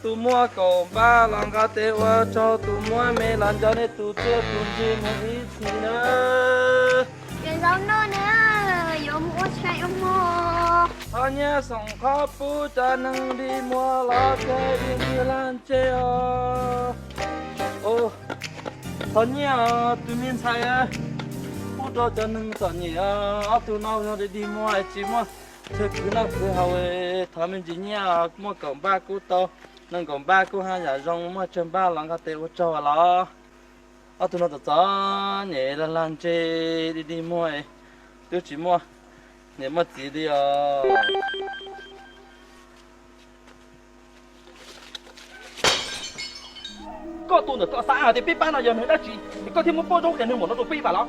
Tus muaj kaum npaj los nqa tes ua tsaug, tus muaj me los nco nej tus txiaj tus ntsig mus ib txhis na. Yuav zaub noj na, yuav mus ua tshais ua mov. Thov nyiaj xoom qhob pub cov neeg dig muag los kawg dig lag ntseg os. Thov nyiaj tus me ntxhais pub rau cov neeg txom nyem, ob tug no yog dig muag tsis muaj chaw khwv noj khwv haus, thov me ntsis nyiaj, muaj kaum npaj kuj tau, nees nkaum npaj kuj haj yam zoo, muaj tsawg npaj los nqa tes ua tsaug los. Ob tug no txom txom nyem lag lag ntseg dig dig muag, twb tsis muaj niam muaj txiv li os. Koj tus ntawm koj xav hais tias peb pab no yog neeg dab tsi es koj thiaj muab pob zaub qias neeg npaum no rau peb vam los?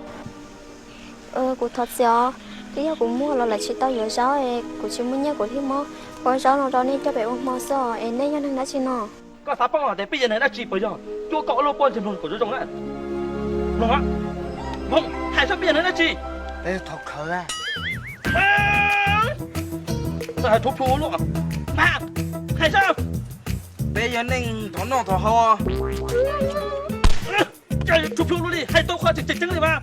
Kuv thov txim os, twb yog kuv muag los lawv tsis tau yuav zaub es kuv tsis muaj nyiaj kuv thiaj muab pob zaub no rau nej coj pem ua hmo xwb os, es nej yog neeg dab tsi no? Koj xav paub hais tias peb yog neeg dab tsi puas yog? Cuab koj ua luaj pob ntseg mloog kom zoo zoo na. Mloog, hais saib peb yog neeg dab tsi? Peb thov khawv. Hais thuv plhu luaj. Hais saib. Peb yog neeg thov noj thov haus. Cas thuv plhu luaj li, hais tau qhov tseem tseem ceeb li mas.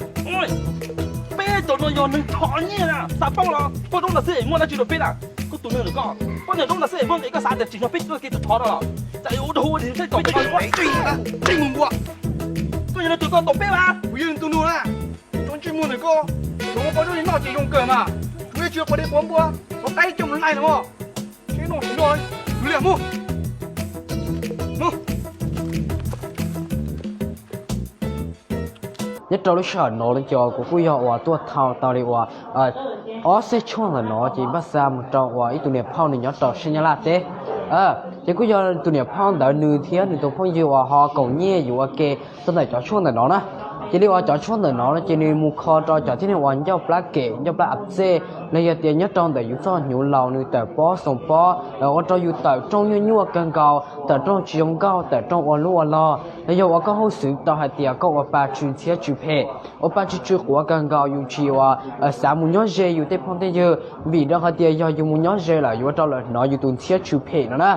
Peb cov no yog neeg thov nyiaj na, xav paub los pob zaub no xwb es muaj dab tsi rau peb na? Koj tus neeg ntawm koj, pob zaub no xwb es muaj nqis koj xav tias tsim nyog peb tuaj kev thov no los? Cas yuav ua rau hu ua li saib tom peb cov, mus npua. Koj yog neeg tus koj tom peb mas. Kuv yog tus nug na. Tso ntsej muag ntawm koj, tsuas muaj pob zaub li noj ces zoo kawg mas. Tsuas ib tsuas qhov dej quav npua, qhov qaib coj mus laij no. Tsis noj tsis noj, tus liam mus. Nyob rau lub sij hawm no ces kuv kuj yog uas tuaj thau tau li uas ob xeeb tshuaj ntawm no ces npaj xa mus rau uas ib tug niam phauj nws nyob rau sab Nyab Laj teb. Ces kuj yog tus niam phauj ntawd nws thiab nws tus phooj ywg uas ho koom nyiaj yuav ua ke txog ntawm cov tshuaj ntawm no na. Ces li uas cov tshuaj ntawm no no ces nws mus kho rau cov tib neeg uas ncauj plab kem ncauj plab ab txej los yog tias nyob rau ntawm yus txoj hnyuv laus nws tawm pob xoo pob ua rau yus tawm rooj nyuaj nyuaj kawg nkaus, tawm rooj tsis zoo nkauj, tawm rooj ua lub ua log, los yog uas koj hauj xwv tau hais tias koj ua pa tsw ntxhiab tsw phem, ua pa tsw tsw quav kawg nkaus, yus tsis uas xav mus nyob ze yus tej phooj tej ywg, vim rau qhov tias yog yus mus nyob ze lawm yuav ua rau lawv hnov yus tus ntxhiab tsw phem no na.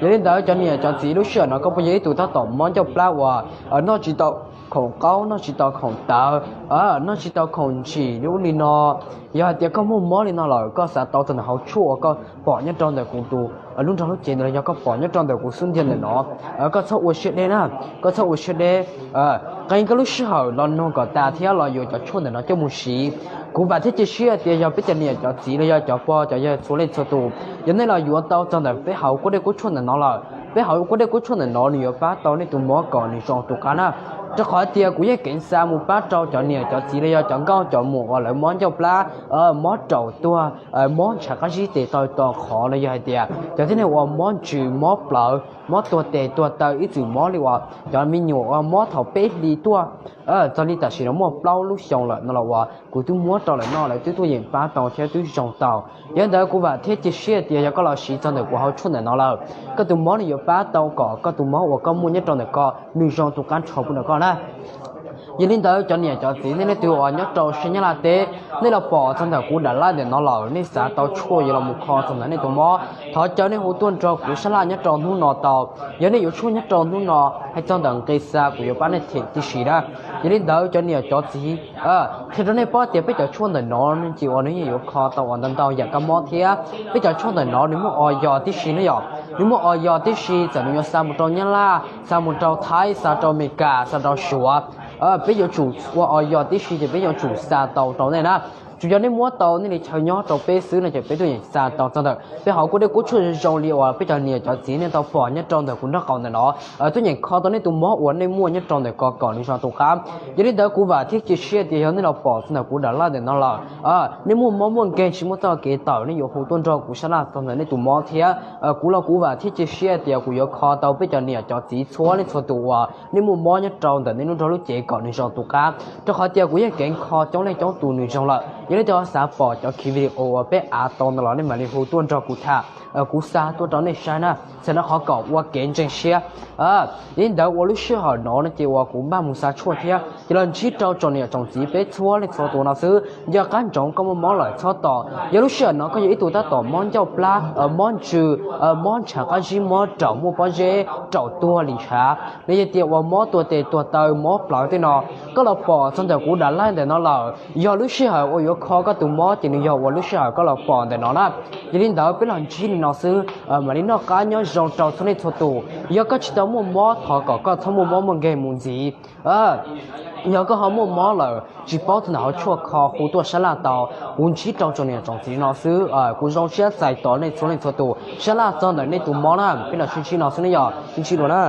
Yog li ntawd cov niam cov txiv, lub sij hawm no koj puas yog ib tug tab tom mob ncauj plab uas noj tsis tau khoom qaub, noj tsis tau khoom tawv, noj tsis tau khoom ntsim li ub li no? Yog hais tias koj muaj mob li no lawm, koj xav tau txog ntawm hauv tshuaj uas koj pom nyob rau ntawm kuv tus lub nroog lub cev ntawm los yog koj pom nyob rau ntawm kuv xub ntiag ntawm no, koj txhob ua siab deb na, koj txhob ua siab deb. Qee koj lub sij hawm los nug kom tas thiab los yuav cov tshuaj ntawm no coj mus siv. Kuv vam thiab cia siab tias yog peb cov niam cov txiv los yog cov pog cov yawg txhua leej txhua tus, yog nej los yuav tau txog ntawm peb hauv kuab dej kuab tshuaj ntawm no lawm, peb hauv kuab dej kuab tshuaj ntawm no nws yuav pab tau nej tus mob kom nws zoo tus qab na. Rau qhov tias kuv yeej keev xa mus pab rau cov niam cov txiv los yog cov nkauj cov muam uas lawv mob ncauj plab, mob raum tuag, mob ntshav qab zib tes taw to qhov los yog hais tias cov tib neeg uas mob ntsws mob plawv mob tuag tes tuag taw ib txwm mob li uas cov me nyuam uas mob thaum peb hlis tuaj txog li tam sim no muaj plaub lub xyoo lawm no los uas kuv twb muab rau lawm no lawv twb tuaj yeem pab tau thiab twb zoo tau. Yog li ntawd kuv vam thiab cia siab tias yog koj los siv txog ntawm kuv hauv tshuaj ntawm no lawm, koj tus mob nws yuav pab tau kom koj tus mob uas koj muaj nyob rau ntawm ko nws zoo tus qab nrho pub ntawm koj na. Yog li ntawd cov niam cov txiv nej leej twg uas nyob rau sab Nyab Laj teb, nej los pom txog ntawm kuv daim live ntawm no lawm, nej xav tau tshuaj yuav los mus kho txog ntawm nej tus mob, thov caw nej hu tuaj nrog kuv sab laj nyob rau hnub no tau. Yog nej yuav tshuaj nyob rau hnub no, hais txog ntawm nqi xa kuv yuav pab nej them tib si na. Yog li ntawd cov niam cov txiv, qhia rau nej paub tias peb cov tshuaj ntawm no ces uas nws yeej yuav kho tau uas ntau ntau yam kab mob thiab. Peb cov tshuaj ntawm no nws muaj oyos tib si na yom, nws muaj oyos tib si, txawm nws yuav xa mus rau Nyab Laj, xa mus rau Thaib, xa rau Amelikas, xa rau Suav, peb yuav tsum ua oyos tib si ces peb yuav tsum xa tau rau nej na. Tsuas yog nej muab tau nej li chaw nyob rau peb xwb no ces peb tuaj yeem xa tau txog ntawm peb hauv kuab dej kuab tshuaj zoo li uas peb cov niam cov txiv nej tau pom nyob rau ntawm kuv nraub qaum ntawm no, tuaj yeem kho tau nej tus mob uas nej muaj nyob rau ntawm ko kom nws zoo tus qab. Yog li ntawd kuv vam thiab cia siab tias yog nej los pom txog ntawm kuv daim live ntawm no lawm, nej muaj mob muaj nkeeg tsis muaj txoj kev tawm, nej yuav hu tuaj nrog kuv sab laj txog ntawm nej tus mob thiab. Kuv los kuv vam thiab cia siab tias kuv yuav kho tau peb cov niam cov txiv txhua leej txhua tus uas nej muaj mob nyob rau ntawm nej lub nroog lub cev kom nws zoo tus qab, rau qhov tias kuv yeej keev kho coob leej coob tus nws zoo lawm. Yog leej twg xav pom cov khiv video uas peb av tau ntawd los nej mam li hu tuaj nrog kuv tham, kuv xa tuaj rau nej saib na, txham no qhov kom ua kev ntseeg siab. Yog li ntawd ua lub sij hawm no no ces uas kuv npaj mus xa tshuaj thiab ces los ntsib rau tsoom niam tsoom txiv peb txhua leej txhua tus no xwb. Yog qab ntsoov koj muaj mob lawm txhob tos, yog lub sij hawm no koj yog ib tug tab tom mob ncauj plab, mob ntsws, mob ntshav qab zib, mob raum muaj pob zeb, raum tuag li ntshav, los yog tias uas mob tuag tes tuag taw, mob plawv tej no, koj los pom txog ntawm kuv dav laij ntawm no lawm, yog lub sij hawm uas yuav kho koj tus mob ces nws yog ua lub sij hawm koj los pom ntawm no na. Yog li ntawd peb los ntsib li no xwb, mam li noj qab nyob zoo rau txhua leej txhua tus. Yog koj tsis tau muaj mob thov kom koj txhob muaj mob muaj nkeeg mus ntxiv. Yog koj ho muaj mob lawm tsis paub txog ntawm hauv tshuaj kho hu tuaj sab laj tau. Kuv ntsib rau tsoom niam tsoom txiv no xwb, kuv zoo siab txais tos nej txhua leej txhua tus sab laj txog ntawm nej tus mob na. Peb los sib ntsib no xwb ne yog, sib ntsib dua na.